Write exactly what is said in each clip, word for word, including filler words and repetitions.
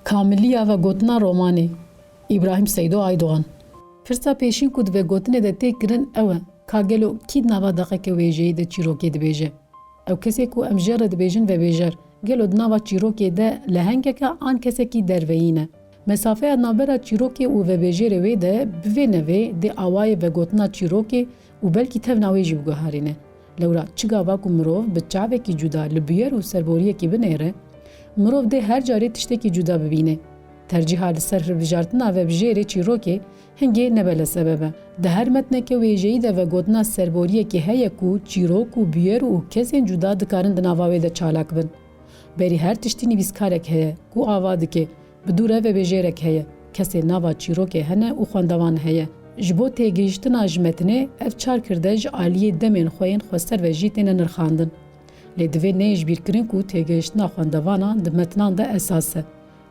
Kamiliya vegotina romanê. Îbrahîm Seydo Aydogan. Pirsa pêşîn ku di vegotinê de tê kirin ew e, ka gelo kî di nava deqeke wêjeyî de çîrokê dibêje? Ew kesê ku em jê re dibêjin vebêjer, gelo di nava çîrokê de lehengek e an kesekî derveyî ne? Mesafeya navbera çîrokê û vebêjêrê wê de bi vê nevê dê awayê vegotina çîrokê û belkî tevna wê jî biguherîne. Lewra çi gava ku mirov bi çavekî cuda li bûyer û serboriyekî binêre, mirov dê her carê tiştekî cuda bibîne. Tercîha li ser hilbijartina vebijêrê çîrokê hingê ne belesebeb e. Di her metneke wêjeyî de vegotina serboriyekê heye ku çîrok û bûyer û kesên cuda dikarin di nava wê de çalak bin. Berî her tiştî nivîskarek heye ku ava dike, bi dû re vebêjêrek heye, kesên nava çîrokê hene û xwendevan heye. Ji bo têgihiştina ji metnê, ev çar kirde ji aliyê demên xwe yên xweser ve jî têne nirxandin. Lê divê neyê ji bîr kirin ku têgihiştina xwendevanan di metnan de esas e.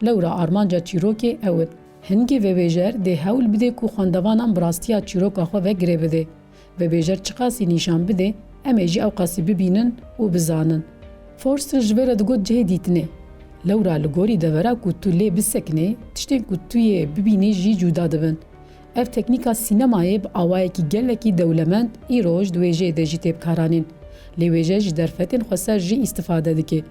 Lewra armanca çîrokê ew in. Hingê vebêjer dê hewl bide ku xwendevanan bi rastiya çîroka xwe ve girê bide. Vebêjer çiqasî nîşan bide, em ê jî ewqasî bibînin û bizanin. Forster ji vê re digot cihê dîtinê. Lewra li gorî devera ku tu lê bisekinê, tiştên ku tu yê bibînî jî cuda dibin. Ev teknîka sînemayê bi awayekî gelekî dewlemend îroj di wêjeyê de jî tê bikaranîn. Lê wêje ji derfetên xweser jî îstifade dike.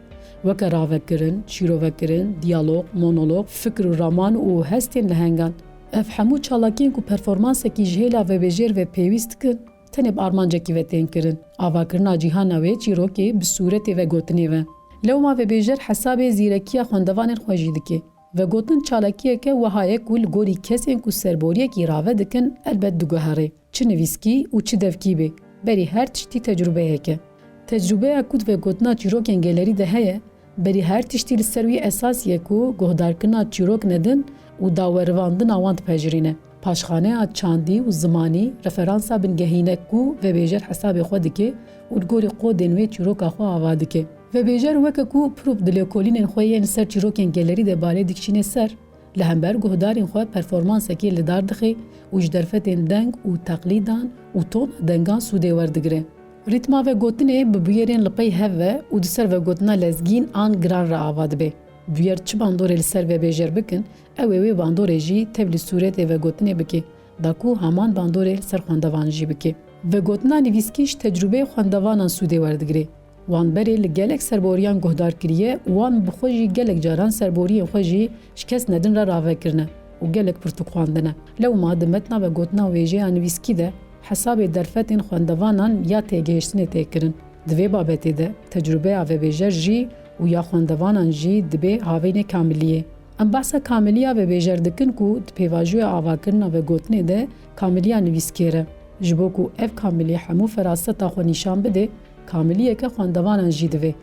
Weke ravekirin, şîrovekirin, diyalog, monolog, fikr û raman û hestên lehengan. Ev hemû çalakiyên ku performansekî ji hêla vebêjêr ve pêwîst dikin, tenê bi armancekî ve tên kirin. Avakirina cîhana wê çîrokê bi sûretê vegotinê ve. Lewma vebêjer hesabê zîrekiya xwendevanên xwe jî dike. Vegotin çalakiyeke wiha ye ku li gorî kesên ku serboriyekî rave dikin, elbet diguherê. Çi nivîskî û çi devkî bê, berî her tiştî tecrûbeyek e. Tecrûbeya ku di vegotina çîrokên gelerî de heye, berî her tiştî li ser wî esasî ye ku guhdarkirina çîrok nedin û dawerivandina wan dipejirîne. Paşxaneya çandî û zimanî referansa bingehîn e ku vebêjer hesabê xwe dike û li gorî qodên wê çîroka xwe ava dike. Vebêjer weke ku pirûk di lêkolînên xwe yên li ser çîrokên gelerî de balê dikişîne ser, li hember guhdarên xwe performansekê li dar dixe û ji derfetên deng û teqlîdan û tona dengan sûdê werdigire. Rîtma vegotinê bi bûyerên li pey hev ve û di ser vegotina lezgîn an giran re ava dibe. Bûyer çi bandorê li ser vebêjer bikin, ew ê wê bandorê jî tevlî sûretê vegotinê bike, da ku heman bandorê li ser xwendevan jî bike. Vegotina nivîskî ji tecrûbeyê xwendevanan sûdê werdigire. Wan berê li gelek serboriyan guhdar kiriye û wan bi xwe jî gelek caran serboriyên xwe jî ji kes nedin re rave kirine û gelek pirtûk xwendine. Lewma di metna vegotina wêjeya nivîskî de hesabê derfetên xwendevanan ya têgihiştinê tê kirin. Di vê babetê de tecrûbeya vebêjer jî û ya xwendevanan jî dibe havînê kamiliyê. Em behsa kamiliya vebêjer dikin ku di pêvajoya avakirina vegotinê de kamiliya nivîskêr e. Ji bo ku ev kamilî hemû feraseta xwe nîşan bide, kamiliyeke xwendevanan jî divê.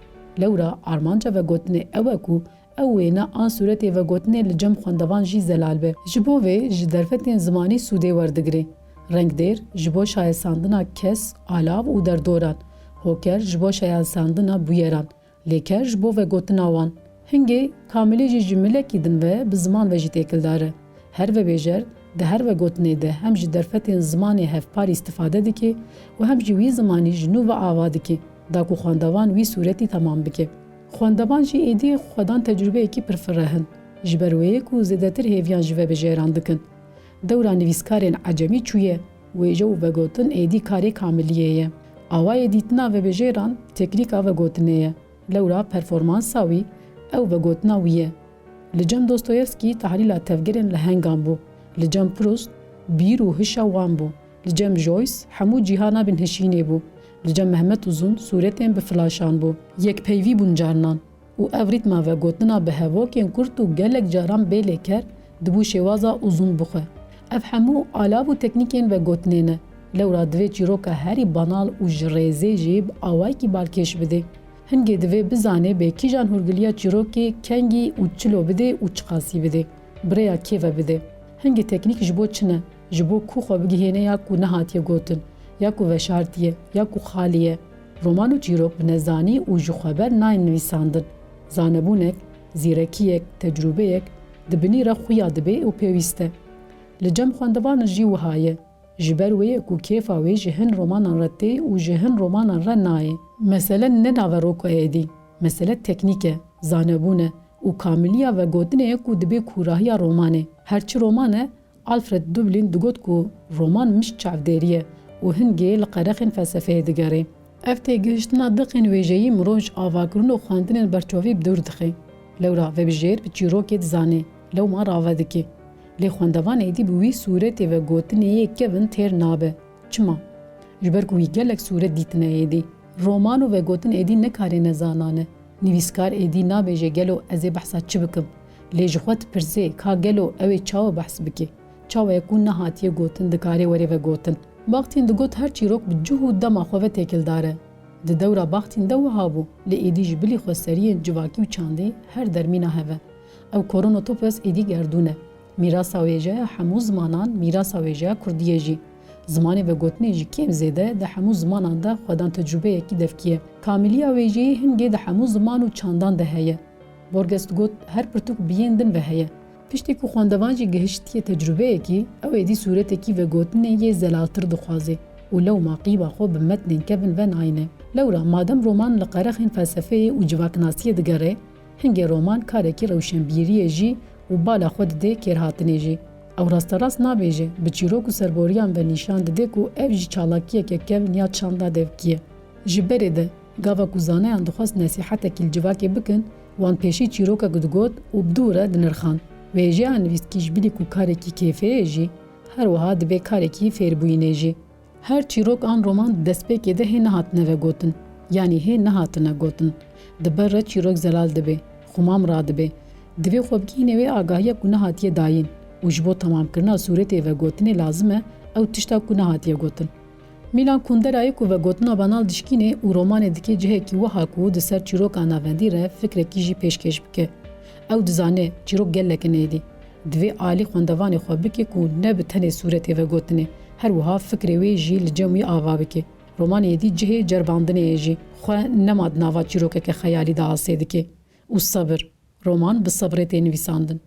Lewra armanca vegotinê ew e ku ew wêne an sûretê vegotinê li cem xwendevan jî zelal be. Ji bo vê ji derfetên zimanî sûdê werdigire. Rengdêr ji bo şayesandina kes, alav û derdoran, hoker ji bo şayesandina bûyeran, lêker ji bo vegotina wan. Hingê kamilî jî ji milekî din ve bi ziman ve jî têkildar e. Her vebêjer di her vegotinê de hem ji derfetên zimanê hevpar îstifade dike û hem jî wî zimanî ji nû ve ava dike, da ku xwendevan wî sûretî temam bike. Xwendevan jî êdî xwedan tecrûbeyekî pir fireh in, ji ber wê yê ku zêdetir hêviyan ji vebêjeran dikin. Dewra nivîskarên ecemî çûye, wêje û vegotin êdî karê kamiliyê ye. Awayê dîtina vebêjêran teknîka vegotinê ye. Lewra performansa wî, ew vegotina wî ye. Li cem Dostoyevskî tahlîla tevgerên lehengan bû. Li cem Proust bîr û hişa wan bû. Li cem Joyce hemû cîhana binhişînê bû. Li cem Mehmet Uzun sûretên bi flaşan bû. Yekpeyvî bûn carinan. Û ev rîtma vegotina bi hevokên kurt û gelek caran bê lêker dibû şêwaza Uzun bixwe. Ev hemû alav û teknîkên vegotinê ne. Lewra divê çîroka herî banal û ji rêzê jî bi awayekî balkêş bidê. Hingê divê bizanê bê kîjan hûrgiliya çîrokê kengî û çilo bidê û çiqasî bidê. Bi rêya kê ve bidê. Hingê teknîk ji bo çi ne? Ji bo ku xwe bigihêne ya ku nehatiye gotin, ya ku veşartiye, ya ku xalî ye. Roman û çîrok bi nezanî û ji xweber nayên nivîsandin. Zanebûnek, zîrekiyek, tecrûbeyek di binî re xuya dibe û pêwîst e. Li cem xwendevanan jî wiha ye. Ji ber wê ye ku kêfa wê ji hin romanan re tê û ji hin romanan re nayê. Mesele ne naveroka êdî, mesele teknîk e, zanebûn e, û kamiliya vegotinê ye ku dibe kûrahiya romanê. Her çi roman e, Alfred Dublin digot ku roman mişt çavdêrî ye û hingê li qerexên felsefeyê digerê. Ev têgihiştina diqên wêjeyî mirov ji avakirin û xwendinên berçavî bi dûr dixe. Lewra vebijêr bi çîrokê dizane, lewma rave dike. Lê xwendevan êdî bi wî sûretê vegotinê yê kevin têr nabe. Çima? Ji ber ku wî gelek sûret dîtine êdî. Roman û vegotin êdî ne karê nezanan e. Nivîskar êdî nabêje gelo ez ê behsa çi bikim? Lê ji xwe dipirsê ka gelo ew ê çawa behs bike? Çawa ye ku nehatiye gotin dikare were vegotin? Bakhtin digot her çîrok bi cih û dema xwe ve têkildar e. Di dewra Bakhtin de wiha bû, lê êdî ji bilî xweseriyên civakî û çandî her der mîna hev e. Ew Koronotopos êdî gerdûn e. Mîrasa wêje ya hemû zimanan, mîrasa wêje ya kurdî ye jî. Zimanê vegotinê jî kêm zêde di hemû zimanan de xwedan tecrûbeyekî devkî ye. Kamiliya wêjeyî hingê di hemû ziman û çandan de heye. Borges digot, her pirtûk bi yên din ve heye. Piştî ku xwendevan jî gihiştiye tecrûbeyekî, ew êdî sûretekî vegotinê yê zelaltir dixwaze û lewma qîba xwe bi metnên kevin ve nayîne. Lewra madem roman li qerexên felsefeyê û civaknasiyê digere, hingê roman karekî rewşenbîriyê jî û bala xwe dide kêrhatinê jî. Ew rasterast nabêje, bi çîrok û serboriyan ve nîşan dide ku ev jî çalakiyeke kevn ya çanda devkî ye. Ji berê de, gava ku zaneyan dixwest nesîhetekî li civakê bikin, wan pêşî çîrokek digot û bi dû re dinirxand. Wêjeya nivîskî ji bilî ku karekî kêfê ye jî, her wiha dibe karekî fêrbûyînê jî. Her çîrok an roman di destpêkê de hê nehatine vegotin, yanî hê nehatine gotin. Di ber re çîrok zelal dibe, xumam radibe. Divê xwe bigihîne wê agahiya ku nehatiye dayîn û ji bo temamkirina sûretê vegotinê lazim e ew tişta ku nehatiye gotin. Milan Kunderayê ku vegotina banal dişkîne û romanê dike cihekî wiha ku di ser çîroka navendî re fikrekî jî pêşkêş bike. Ew dizane çîrok gelek in êdî. Divê alî xwendevanê xwe bike ku ne bi tenê sûretê vegotinê, her wiha fikrê wê jî li cem wî ava bike. Romanê êdî cihê ceribandinê ye jî. Xwe nema di nava çîrokeke xeyalî de asê dike. Û sebir. Roman bi sebrê tê nivîsandin.